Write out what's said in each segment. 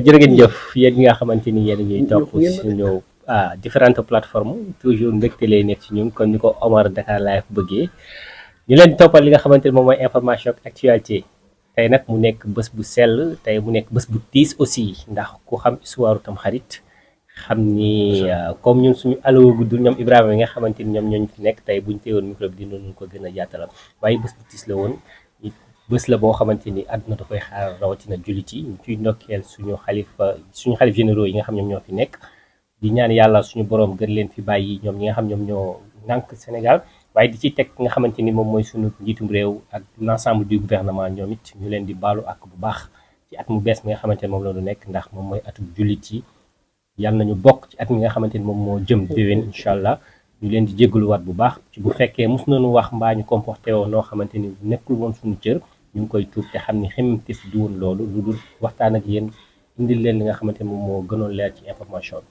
jërë ngeen jëf yéen ñi nga xamante ni yéen ñuy topp suñu différentes plateformes toujours mbégte lay nekk ci ñun kon ni ko Omar Dakar Live bëggee ñu leen toppal li nga xamante ni moom mooy information ak actualité tey nag mu nekk bés bu sell tey mu nekk bés bu tiis aussi ndax ku xam histoire tam xarit xam ni comme ñun suñu aloo guddul ñoom Ibrahima yi nga xamante ni ñoom ñooñu fi nekk tey buñ teewoon micro bi dinañu ko gën a yaatalal waaye bés bu tiis la woon bés la boo xamante ni àdduna da koy xaar rawatina jullit yi ñu ciy ndokkeel suñu xalif généraux yi nga xam ñoom ñoo fi nekk di ñaan yàlla suñu borom gën leen fi bàyyi ñoom ñi nga xam ñoom ñoo nànk Sénégal waaye di ci teg nga xamante ni moom mooy suñu njiitum réew ak l'ensemble du gouvernement ñoom it ñu leen di baalu ak bu baax ci at mu bees mi nga xamante ni moom la ñu nekk ndax moom mooy atum jullit yi yàlla nañu bokk ci at mi nga xamante ni moom moo jëm déwén incha allah ñu leen di jégaluwaat bu baax ci bu fekkee mos nañu wax mbaa ñu comporté woo noo xamante ni nekkul woon suñu cër ñu ngi koy tuub te xam ni xemmeemteef du woon loolu lu dul waxtaan ak yéen indil leen li nga xamante ni moom moo gënoon leer ci information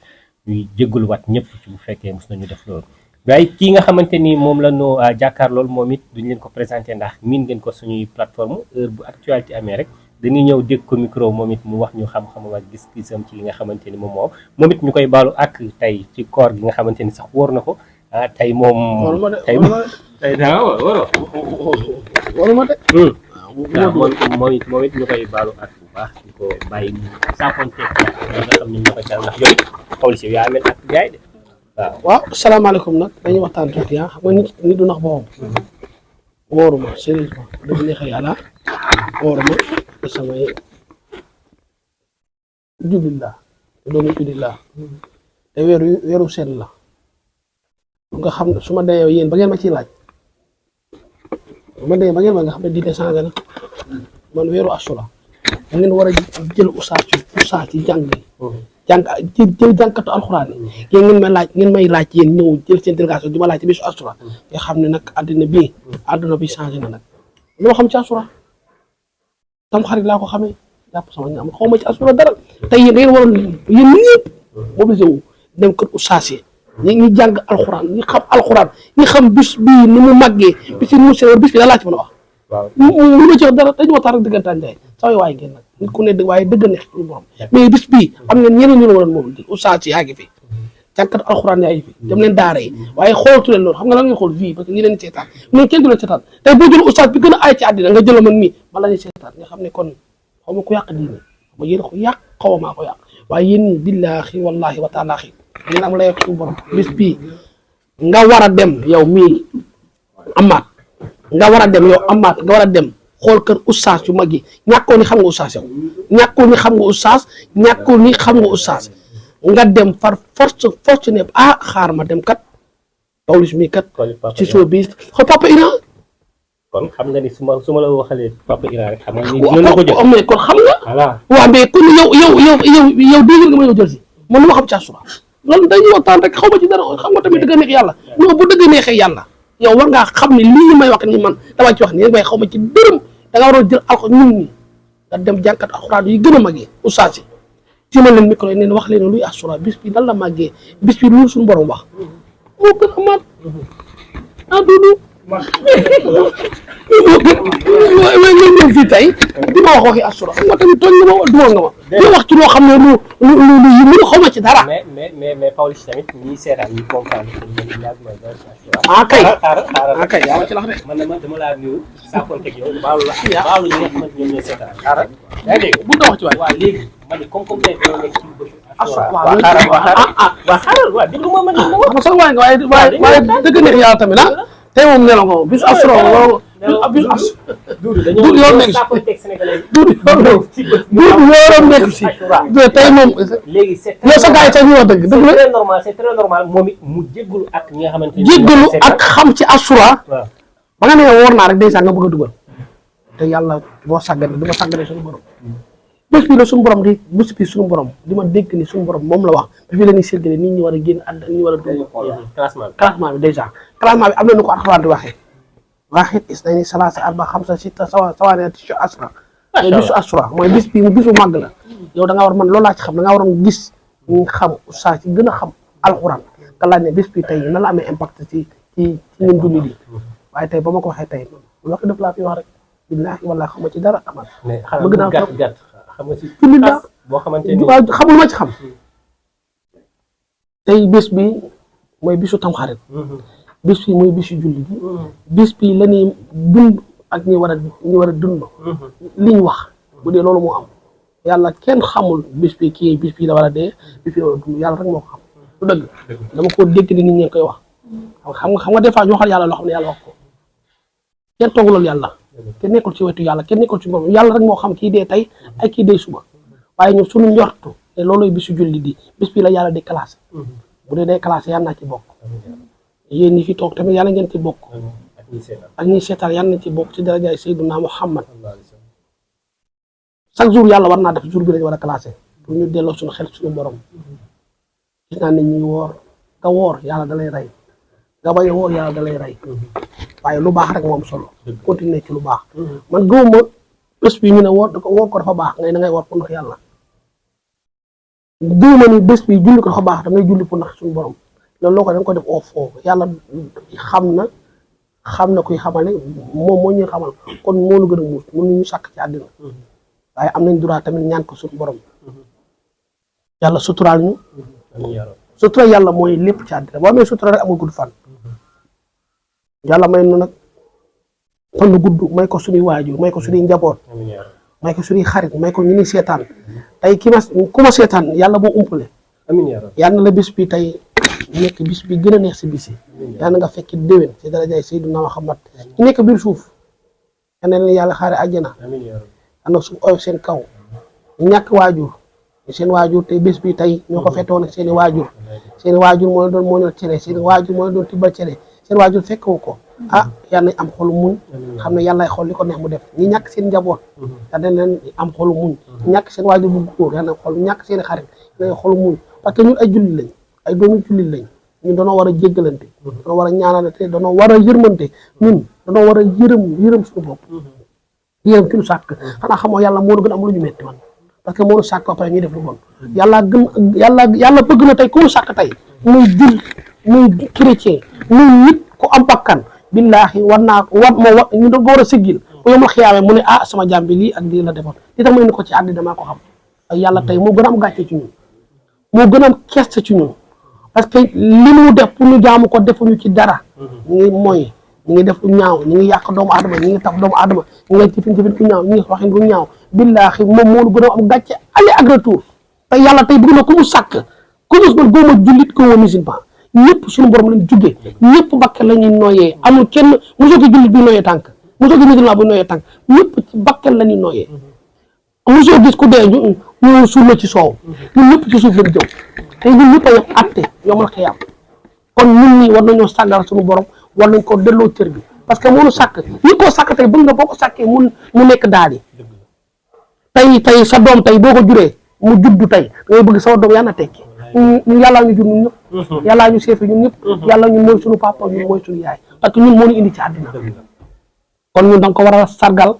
bi ñuy jégaluwaat ñëpp ci bu fekkee mos nañu def loolu. waaye kii nga xamante ni moom la ñu jàkkaar loolu moom it duñ leen ko présenté ndax miin ngeen ko suñuy plateforme heure bu actualité amee rek dañuy ñëw dégg ko micro moom it mu wax ñu xam-xamam ak gis-gisam ci li nga xamante ni moom it ñu koy baalu ak tey ci koor gi nga xamante ni sax wóor na ko tey moom. tey daa waroo. waruma de. moom it ñu koy baalu ak bu baax di ko bàyyi saafonte nga xam ne ñoo koy dal ndax yow xawli si yaa amee ak jaay de waaw salaamaaleykum nag dañuy waxtaan tuuti xam nga nit du nax boppam wóoruma sérieusement dëgg neex yàlla wóoruma te samay jullit laa te doomu jullit laa te weeru seen la nga xam ne su ma dee yéen ba ngeen ma ciy laaj ba ngeen ma nga xam ne diine changé na man weeru asura da ngeen war a jël usaas ci jàng jël jànkatu alxuraan yi ngeen may laaj yéen ñëw jël seen délégation di ma laaj ci bisu asura nga xam ne nag àddina bi changé na nag lu ma xam ci asura tam xarit laa ko xamee jàpp sama ñaam xaw ma ci asura dara tey yéen da ngeen waroon yéen ñëpp mobilisé wu dem kër usaas yi ñi jàng alxuraan ñi xam alxuraan ñi xam bis bii ni mu màggee bis ni mu seen bis bi la laaj mën a wax lu ma ci wax dara dañu waxtaan rek dëggantaan njaay saa waay ngeen nag nit ku ne waaye dëgg neex suñu borom mais bis bii am ngeen ñeneen ñu la waroon moom di ustaas yaa ngi fi jànkat alxuraan yaa ngi fi dem leen daara yi waaye xoolatu leen loolu xam nga lan ngeen xool fii parce que ñi leen seetaan ñun kenn du leen seetaan tey boo jël ustaas bi gën a aay ci àddina nga jëla man mii man la ñuy seetaan nga xam ne kon xaw ma ko yàq diine ma yéen ko yàq xaw ma maa ko yàq waaye yéen ñi billaahi wallaahi wa taalaahi ngeen am lay suñu borom bis bii nga war a dem yow mii amaat nga war a dem yow amaat nga war a dem xool kër ustaas yu mag yi ñàkkoo ni xam nga ustaas yow ñàkkoo ni xam nga ustaas ñàkkoo ni xam nga ustaas nga dem far force ne xaar ma dem kat Pawlish mii kat ci show bi xool Papa Iran kon xam nga ni su ma la waxalee Papa Iran rek xam nga ni mën na ko jël mais kon xam nga waaw mais kon yow dégg nga ma yow jël si man lu ma xam ci asura loolu dañuy waxtaan rek xaw ma ci dara xam nga tamit dëgg neex yàlla non bu dëgg neexee yàlla yow war ngaa xam ne lii may wax ni man dama ci wax nii may xaw ma ci dërëm da nga waroon jël alxuraan ñun ñi nga dem jànkat alxuraan yi gën a màggee ustaas yi ci ma leen micro yi neen wax leen luy asura bis bi lan la màggee bis bi lu suñu borom wax moo gën a mat duudu ñëw fii tey di ma wax waxi asura xam nga tamit tooñ nga ma dugal nga ma di wax ci loo xam ne lu mënu xaw ma ci dara mais Pawlish tamit ñi seetaan ñi comprendre kay yaa ma ci lax de man dama laa nuyu saafonteeg yow baalu ñi nga xamante ñoom ñooy seetaan xaaral yaa ngi dégg bu da wax ci waay waaw léegi ma ne comme tey dañoo nekk ci xaaral déglu ma man wax sax waay nga waaye dëgg neex yàlla tamit tey moom nelaw nga moom bisu asura loolu bisu as duudu yoon nekk si duudu yoon nekk si tey moom léegi yow sa gars yi sax ñu wax dëgg la c'est très normal moom it mu jéggalu ak ñi nga xamante ni jéggalu ak xam ci asura ba nga ne woor naa rek déjà nga bëgg a dugal te yàlla boo sàggane du ma sàggane suñu borom bés bi la suñu borom di bés bi suñu borom di ma dégg ni suñu borom moom la wax ba fii la ñuy séddale nit ñi war a génn ànd ak ñi war a dugg classement bi déjà classement bi am na nu ko alxuraan di waxee waaxit isnayni salaasa arba xamsa sitta sawaane ci asra mooy bisu asra mooy bis bi bisu màgg la yow da nga war man loolu laa ci xam da nga waroon gis ñu xam saa ci gën a xam alxuraan nga laaj ne bis bi tey nan la amee impact ci ñun jullit yi waaye tey ba ma ko waxee tey waxi def laa fi wax rek billaahi wallaahi xam nga ci dara amal bëgg naa gàtt xam nga ci jullit la boo xamante ni waaw xamul ma ci xam tey bés bi mooy bisu tamxarit bés bi mooy bisu julli bi bés bi la ñuy dund ak ñi war a dund liñ wax bu dee loolu moo am yàlla kenn xamul bés bi kii bés bi la war a dee bés bi la war a dund yàlla rek moo ko xam lu dëgg dama koo dégg ni nit ñi koy wax xam nga des fois ñu waxal yàlla loo xam ne yàlla wax ko kenn toogulal yàlla kenn nekkul ci wetu yàlla kenn nekkul ci moom yàlla rek moo xam kii dee tey ak kii dee suba waaye ñun suñu njortu te looloy bisu julli di bés bi la yàlla di classé bu dee day classé yàlla naa ci bokk yéen ñi fi toog tamit yàlla ngeen ci bokk ak ñi seetaan yàlla nañ ci bokk ci darajaay Seydina Muhammad chaque jour yàlla war naa def jour bi lañ war a classé pour ñu delloo suñu xel suñu borom gis naa ne ñuy woor nga woor yàlla da lay rey nga bañ a woor yàlla da lay rey waaye lu baax rek moom solo continuer ci lu baax man gëwuma bés bi ñu ne woor ko dafa baax ngay da ngay woor pour ndax yàlla gëwuma ni bés bi julli ko dafa baax da ngay julli pour ndax suñu borom loolu loo ko da nga ko def au fond yàlla xam na kuy xamale moom moo ñuy xamal kon moo lu gën a muus mënu ñu sàkk ci àddina waaye am nañ droit tamit ñaan ko suñu borom yàlla suturaal ñu sutura yàlla mooy lépp ci àddina boo amee sutura rek amul gudd fan yàlla may nu nag fan lu gudd may ko suñuy waajur may ko suñuy njaboot may ko suñuy xarit may ko ñu ni seetaan tey ku ma seetaan yàlla boo umpale yàlla na la bis bi tey nekk bis bi gën a neex si bis yi yàlla nga fekki déwén si darajaay Seydina Muhammad ñu nekk biir suuf yal na leen yàlla xaare àjjana yal na suuf oyof seen kaw ñu ñàkk waajur seen waajur tey bés bi tey ñoo ko fettoon ak seen i waajur moo la doon mooñal cere seen i waajur moo la doon tibbal cere seen waajur fekkewu ko yal nañ am xolu muñ xam ne yàlla xool li ko neex mu def ñi ñàkk seen njaboot yal nañ leen am xolu muñ ñi ñàkk seen waajur bu góor yal nañ xol ñàkk seen i xarit yal nañ xolu muñ parce que ñun ay jullit lañ ay doomu jullit lañ ñun danoo war a jéggalante danoo war a ñaanalante danoo war a yërmante ñun danoo war a yërëm suñu bopp yërëm ki ñu sàkk xanaa xamoo yàlla moo gën a am lu ñu metti man parce que moo ñu sàkk ba pare ñuy def lu bon yàlla bëgg na tey ku ñu sàkk tey muy jul muy chrétien muy nit ku am bakkan billaahi ñu doon war a siggil bu yomal xiyaame mu ne sama jaam bi lii ak lii la defoon li tax may ni ko ci àddina damaa ko xam ak yàlla tey moo gën a am gàcce ci ñun moo gën a am kersa ci ñun parce que li mu def pour ñu jaamu ko defuñu ci dara ñu ngi mooy ñu ngi def lu ñaaw ñu ngi yàq doomu adama ñu ngi taf doomu adama ñu ngi jëfin ku ñaaw ñu ngi waxin lu ñaaw billaahi moom moo gën a am gàcce aller ak retour te yàlla tey bëgg na ku mu sàkk ku mu man góoma jullit góoma musulman ñëpp suñu borom lañ jugee ñëpp bakke la ñuy nooyee amul kenn mosoo gi jullit bi nooyee tànk mosoo gi musulman bu nooyee tànk ñëpp ci bakke la ñuy nooyee mosoo gis ku dee ñu suul la ci soow ñun ñëpp ci suuf lañ jëm te ñun ñëpp a yem atte yomal xiyaam kon ñun ñi war nañoo sàggal suñu borom war nañ ko delloo cër bi parce que mënu sàkk ñi koo sàkk tey bëgg nga boo ko sàkkee mu nekk daal yi tey sa doom tey boo ko juree mu juddu tey ngay bëgg sama doom yàlla na tekki ñun yàllaa ñu jur ñun ñëpp yàllaa ñu seefi ñun ñëpp yàlla ñun mooy suñu papa ñun mooy suñu yaay parce que ñun moo ñu indi ci àddina kon ñun dañ ko war a sargal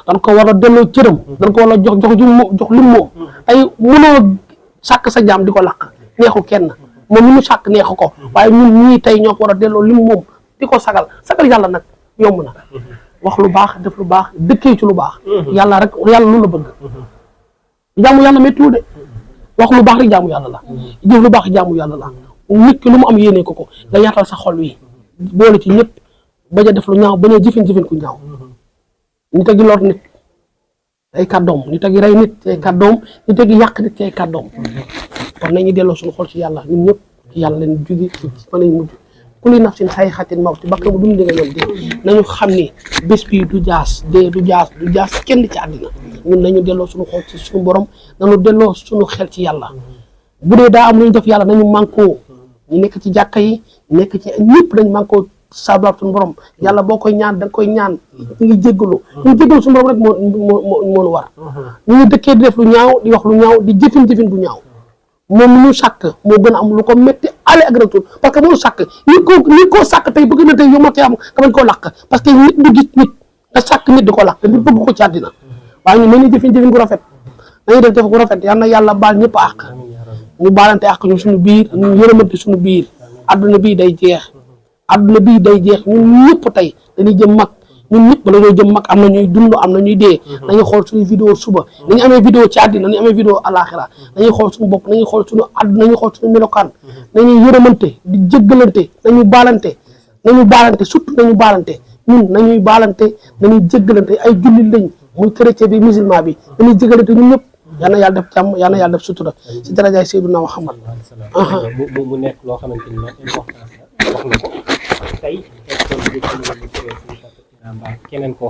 dañ ko war a delloo cëram dañ ko war a jox lim moom tey mënoo sàkk sa jaam di ko laq neexu kenn moom li mu sàkk neexu ko waaye ñun ñii tey ñoo ko war a delloo lim moom di ko sagal yàlla nag yomb na wax lu baax def lu baax dëkkee ci lu baax yàlla lu la bëgg jaamu yàlla méttiwul de wax lu baax rek jaamu yàlla la jëf lu baax jaamu yàlla la nit ki lu mu am yéene ko nga yaatal sa xol wi boole ci ñëpp bañ a def lu ñaaw bañ a jëfin ku ñaaw nit a gi lor nit ay kàddoom nit a gi rey nit ci ay kàddoom nit a gi yàq nit ci ay kàddoom kon nañu delloo suñu xol ci yàlla ñun ñëpp ci yàlla leen jóge ci fa lañ mujj kulli nafsin xatin mawti bakkan bu dund di nga ñoom dee nañu xam ni bés bii du jaas kenn ci àddina ñun nañu delloo suñu xol ci suñu borom nañu delloo suñu xel ci yàlla bu dee daa am lu ñu def yàlla nañu mànkoo ñu nekk ci jàkka yi nekk ci ñëpp dañu mànkoo sabab suñu borom yàlla boo koy ñaan da nga koy ñaan ñu ngi jéggalu suñu borom rek moo war ñu ngi dëkkee di def lu ñaaw di wax lu ñaaw di jëfin bu ñaaw moom ñu sàkk moo gën a am lu ko métti aller ak retour parce que moo sàkk ñi koo sàkk tey bëgg na tey yow ma koy am nga bañ koo làkk parce que nit du gis nit nga sàkk nit di ko làkk nit bëgg ko ci àddina waaye ñu mel ni jëfin gu rafet dañuy def gu rafet yal na yàlla baal ñëpp àq ñu baalante àq ñu suñu biir ñu yërëmante suñu biir adduna bii day jeex ñun ñëpp tey dañuy jëm mag ñun ñëpp bala ñoo jëm mag am na ñuy dund am na ñuy dee nañu xool suñu vidéo suba nañu amee vidéo ci àddina nañu amee vidéo àlaxira nañuy xool suñu bopp nañuy xool suñu àdduna nañuy xool suñu melokaan nañuy yërëmante di jéggalante nañu baalante surtout nañu baalante ñun nañuy baalante nañuy jéggalante ay jullit lañ muy chrétien bi musulman bi nañuy jéggalante ñun ñëpp yal na yàlla def jàmm yal na yàlla def sutura si darajaay Seydina Muhammad mu nekk loo xamante ni nag importance la wax na ko tey keneen koo